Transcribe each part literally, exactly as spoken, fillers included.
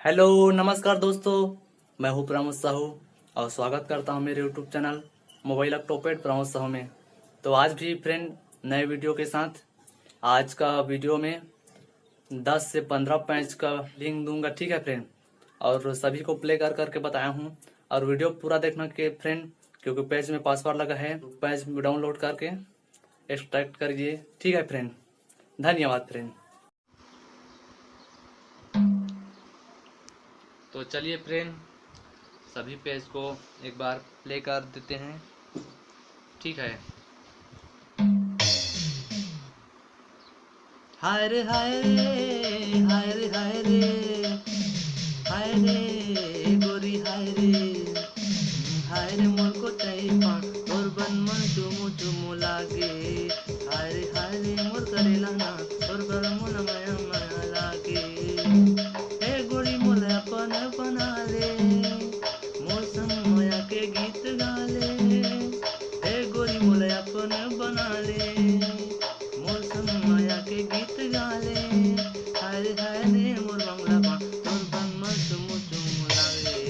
Hello, नमस्कार दोस्तों, मैं हूं प्रमोद साहू और स्वागत करता हूं मेरे YouTube channel mobile Octopad Pramod Sahu में। तो आज भी फ्रेंड नए वीडियो के साथ, आज का वीडियो में दस से पन्द्रह पैच का लिंक दूंगा, ठीक है फ्रेंड, और सभी को प्ले कर करके बताया हूँ। और वीडियो पूरा देखना के फ्रेंड, क्योंकि पैच में पासवर्ड लगा है, पैच डाउनलोड करके एक्सट्रैक्ट करिए, ठीक है फ्रेंड। धन्यवाद फ्रेंड। तो चलिए फ्रेंड, सभी पैच को एक बार प्ले कर देते हैं, ठीक है। हाय रे हाय रे, हाय रे हाय रे, हाय रे गोरी हाय रे, हाय रे मोर को तैपा, तोर बन मन चुमु चुमु लागे। हाय रे हाय रे मोर करेला ना, तोर बन मन मया मया लागे। ए गोरी मोला अपन बना ले, मौसम मया के गीत गा ले। ए गोरी मोला अपन बना ले, मौसम मया के गीत गा ले। हाय रे हाय रे मोर बंगला पा, तोर बन मन चुमु चुमु लागे।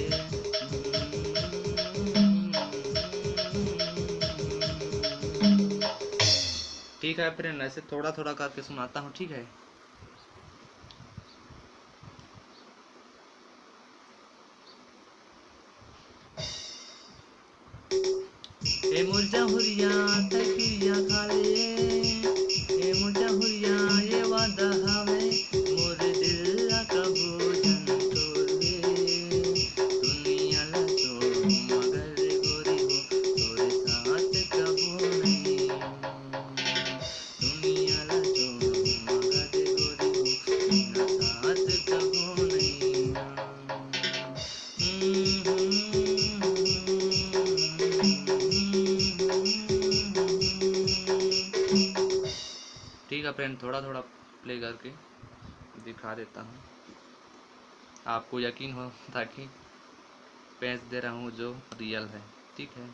ठीक है फ्रेंड, ऐसे थोड़ा थोड़ा करके सुनाता हूँ, ठीक है। ए मोर जहुरिया तकिया खा ले, ए मोर जहुरिया ये वादा हवे, मोर दिल ला कबू जन तोड़े। दुनिया ला तो मगर गोरी हो, तोरे साथ कबू नहीं। दुनिया ला तो मगर गोरी हो, बिना साथ कबू नहीं। ठीक है फ्रेंड, थोड़ा थोड़ा प्ले करके दिखा देता हूँ, आपको यकीन हो, ताकि पैच दे रहा हूँ जो रियल है। ठीक है,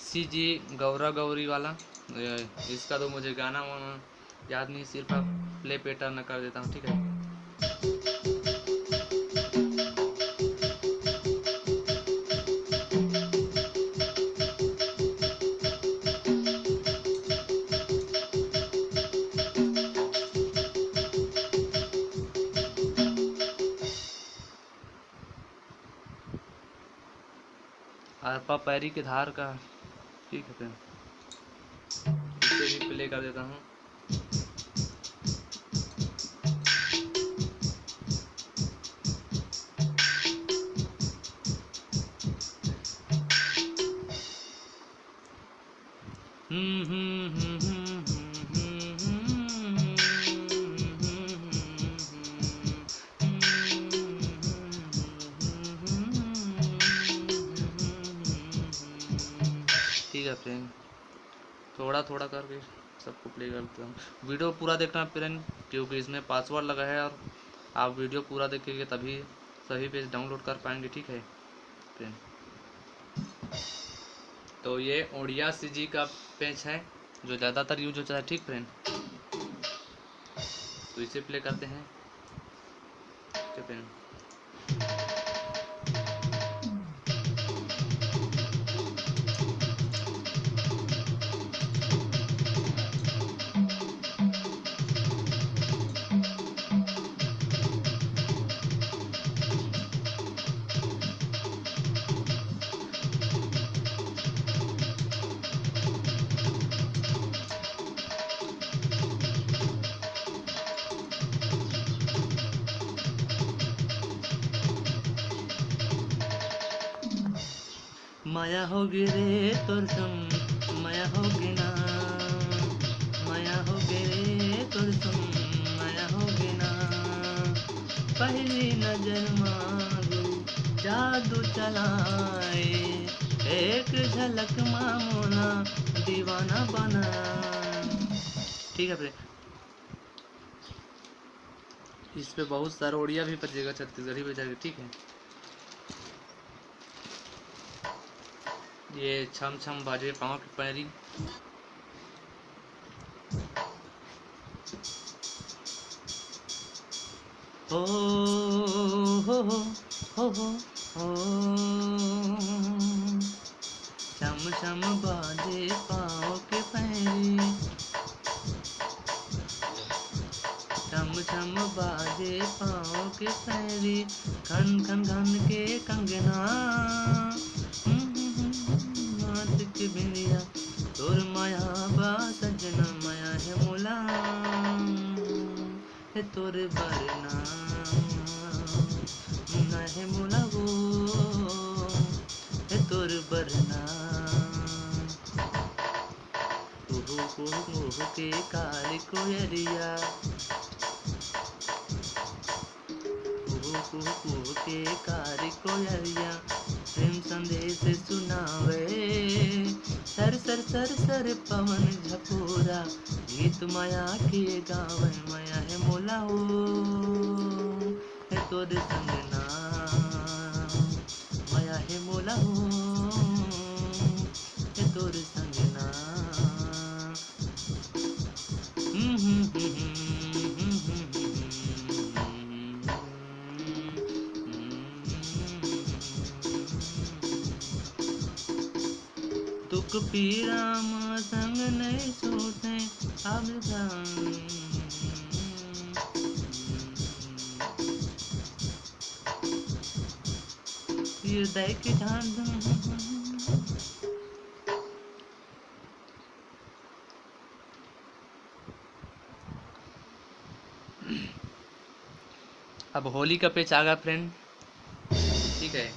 सी जी गौरा गौरी वाला, ए, इसका तो मुझे गाना वाना याद नहीं, सिर्फ आप प्ले पे टर्न कर देता हूँ, ठीक है। अरपा पैरी के धार का, ठीक है, इसे भी प्ले कर देता हूँ। ठीक है फ्रेंड, थोड़ा थोड़ा करके सबको प्ले कर देता हूँ। वीडियो पूरा देखना फ्रेंड, क्योंकि इसमें पासवर्ड लगा है और आप वीडियो पूरा देखेंगे तभी सभी पैच डाउनलोड कर पाएंगे। ठीक है फ्रेंड, तो ये ओडिया सी जी का पैच है जो ज़्यादातर यूज होता है। ठीक फ्रेंड, तो इसे प्ले करते हैं। ठीक है फ्रेंड, मया होगे रे तोर संग, मया होगे ना, मया होगे रे तोर संग, मया होगे ना। पहली नजर मा गुरु जादू चलाए, एक झलक मा मोला दीवाना बना। ठीक है फ्रेंड, इस पे बहुत सारा ओड़िया भी बजेगा, छत्तीसगढ़ी बजेगा। ठीक है, ये छम छम बाजे पाँव के पैरी। हो, हो, हो, हो, हो, हो। छम छम बाजे पाँव के पैरी। छम छम बाजे पाँव के पैरी, खन खन खन के कंगना। हम्म, हम्म, हम्म, हाथ के बिंदिया, तोर माया बा सजना, माया हे मोला, हे तोर बरना, मुना हे मोला वो, हे तोर बरना। कुहू कुहू कुहू के काली कोयलिया, कुहू कुहू कुहू के काली कोयलिया, प्रेम संदेश सुनावे। सर सर सर सर पवन झकोरा, गीत माया के गावे, माया हे मोला हो, हे तोर संग ना, माया हे मोला हो, हे तोर संग ना। दुख पीड़ा म संग नइ छूटे अब जान। हृदय के ढांढ। अब होली का पेच आगा friend, ठीक है,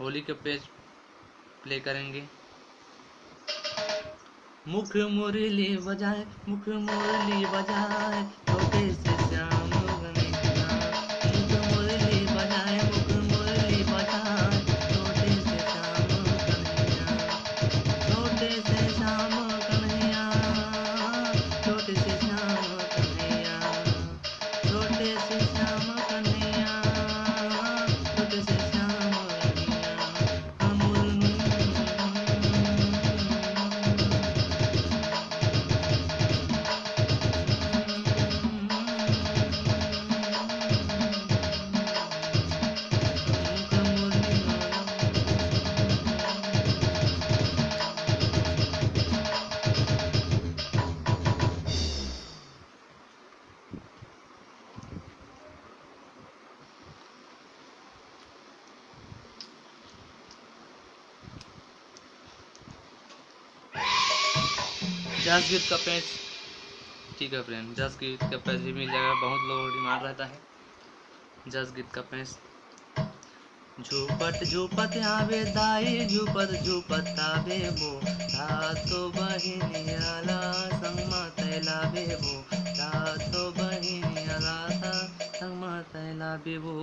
होली का पेच play करेंगे। मुख मुरली बजाए, मुख मुरली बजाए, छोटे से श्याम गणेश दा। मुख मुरली बजाए, मुख मुरली बजाए, छोटे से श्याम कन्हैया, छोटे से श्याम कन्हैया, छोटे से श्याम कन्हैया, छोटे से श्याम कन्हैया, छोटे से श्याम कन्हैया। जस गीत का पैच, ठीक है friend, जस गीत का पैच भी मिल जाएगा, बहुत लोगों को demand रहता है जस गीत का पैच। झूपत झूपत आवे दाई, झूपत झूपत आवे वो, सातो बहिनिया ला संग मा तैलावे वो, सातो बहिनिया ला संग मा तैलावे वो।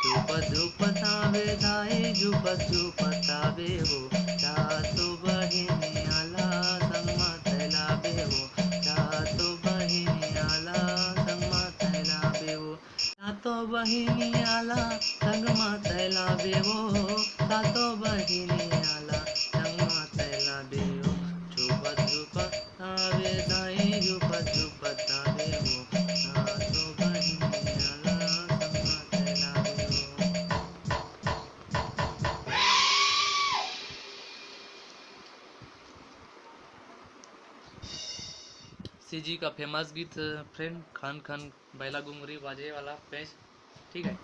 झूपत झूपत आवे दाई, झूपत झूपत आवे वो, सातो बहिनिया ला संग मा तैलावे वो, सातो बहिनिया ला संग मा तैलावे वो। सातो बहिनिया ला संग मा तैलावे वो, सातो बहिनिया ला संग मा तैलावे वो। झूपत झूपत आवे दाई, झूपत झूपत आवे वो, सातो बहिनिया ला संग मा तैलावे वो। सीजी का famous गीत friend, खन खन बैला घुंघरू बाजे वाला पैच, ठीक है।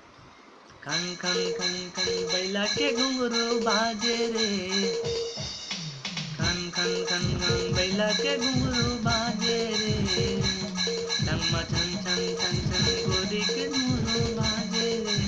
खन खन खन खन बैला के घुंघरू बाजे रे, खन खन खन खन बैला के घुंघरू बाजे रे, टंगमा छन छन छन छन गोरी के घुंघरू बाजे रे।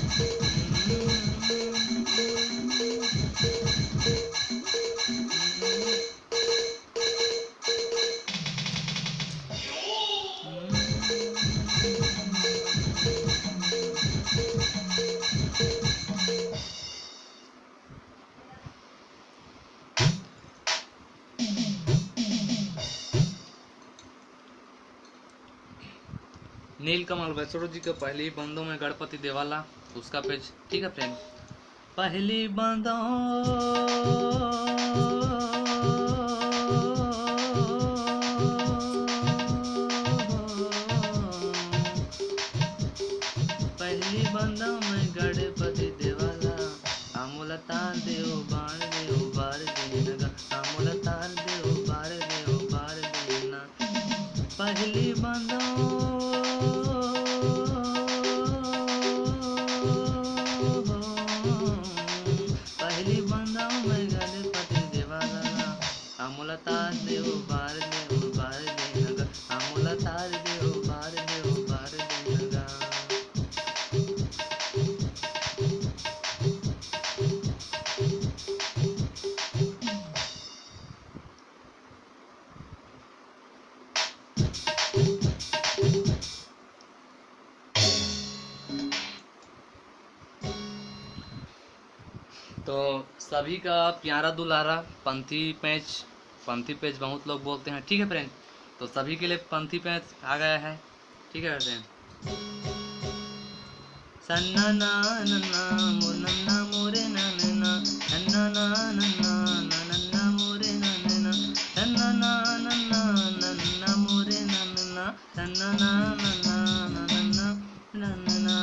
नीलकमल वैष्णो जी के पहली बंदों में गणपति देवाला, उसका पैच, ठीक है friend। पहली बंदो, पहली बंदो मैं गणपति देवाला, आमोला तार दे ओ बार दे ओ बार दे नगा, आमोला तार दे ओ बार दे ओ बार दे ना। पहली बंदो, पहली बंदो मैं गणपति देवाला, आमोला तार दे ओ बार दे ओ बार दे नगा, आमोला तार दे ओ बार दे ओ बार दे नगा। तो सभी का प्यारा दुलारा पंथी पैंच, पंथी पैंच बहुत लोग बोलते हैं, ठीक है फ्रेंड। तो सभी के लिए पंथी पैंच आ गया है, ठीक है फ्रेंड। सन्ना ना नन्ना मोर नन्ना मोरे नन्ना, सन्ना ना नन्ना ना नन्ना मोरे नन्ना, सन्ना ना नन्ना नन्ना मोरे नन्ना, सन्ना ना नन्ना ना नन्ना नन्ना,